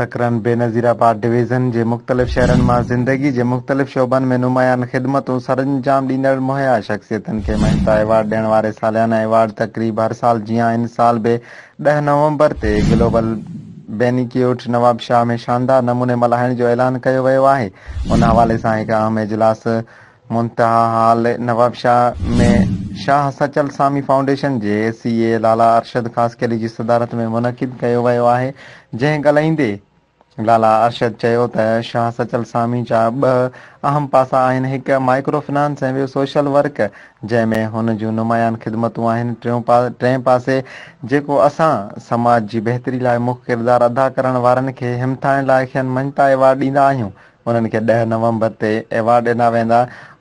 Sakrand Benazirabad division جي مختلف شهرن مان زندگي جي مختلف شعبن ۾ نمايان خدمتون سرانجام ڏيندڙ مهيا شخصيتن کي مڃتا ايوارڊ ڏيڻ واري ساليانه ايوارڊ تقريب هر سال جيان هن سال به 10 نومبر تي گلوبل بينڪيوٽ نوابشاهه ۾ شاندار نموني ملهائڻ جو اعلان ڪيو ويو آهي. ان حوالي سان هڪ اهم اجلاس منتها هال نوابشاهه ۾ شاهه سچل سامي فائونڊيشن جي سي اي لالا ارشد خاصخيلي جي صدارت ۾ منعقد ڪيو ويو آهي جنهن ڳالهائيندي لالا ارشد چيو ته شاهه سچل سامي جا ٻه اهم پاسا آهن هڪ مائيڪرو فنانس ۽ ٻيو سوشل ورڪ جنهن ۾ هن جون نمايان خدمتون آهن ٽيون ٽئين پاسي جيڪو اسان سماج جي بهتري لاء مک ڪردار ادا ڪرڻ وارن کي همٿائڻ لاء کين مڃتا ايوارڊ ڏيندا آهيون انهن کي 10 نومبر تي ايوارڊ ڏنا ويندا.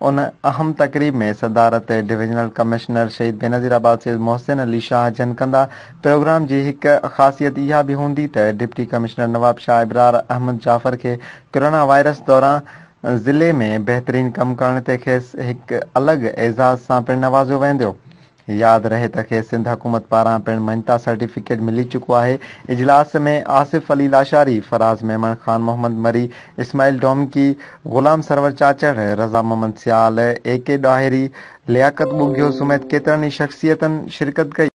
ان اهم تقريب ۾ صدارت ڊويزنل ڪمشنر شهيد بينظيرآباد سيد محسن علي شاهه جن ڪندا. پروگرام جي هڪ خاصيت اها به هوندي ته ڊپٽي ڪمشنر نوابشاهه ابرار احمد جعفر کي ڪرونا وائرس دوران ضلعي ۾ بهترين ڪم ڪرڻ تي کيس هڪ الڳ اعزاز سان پڻ نوازيو ويندو. ياد رهي ته کيس سنڌ حڪومت پاران پڻ مڃتا سرٽيفڪيٽ ملي چڪو آهي. اجلاس ۾ آصف علي لاشاري، فراز ميمڻ، خان محمد مري، اسماعيل ڊومڪي، غلام سرور چاچڙ، رضا محمد سيال، اي ڪي ڏاهري، لياقت ٻگهيو سميت ڪيترن ئي شخصيتن شرڪت ڪئي.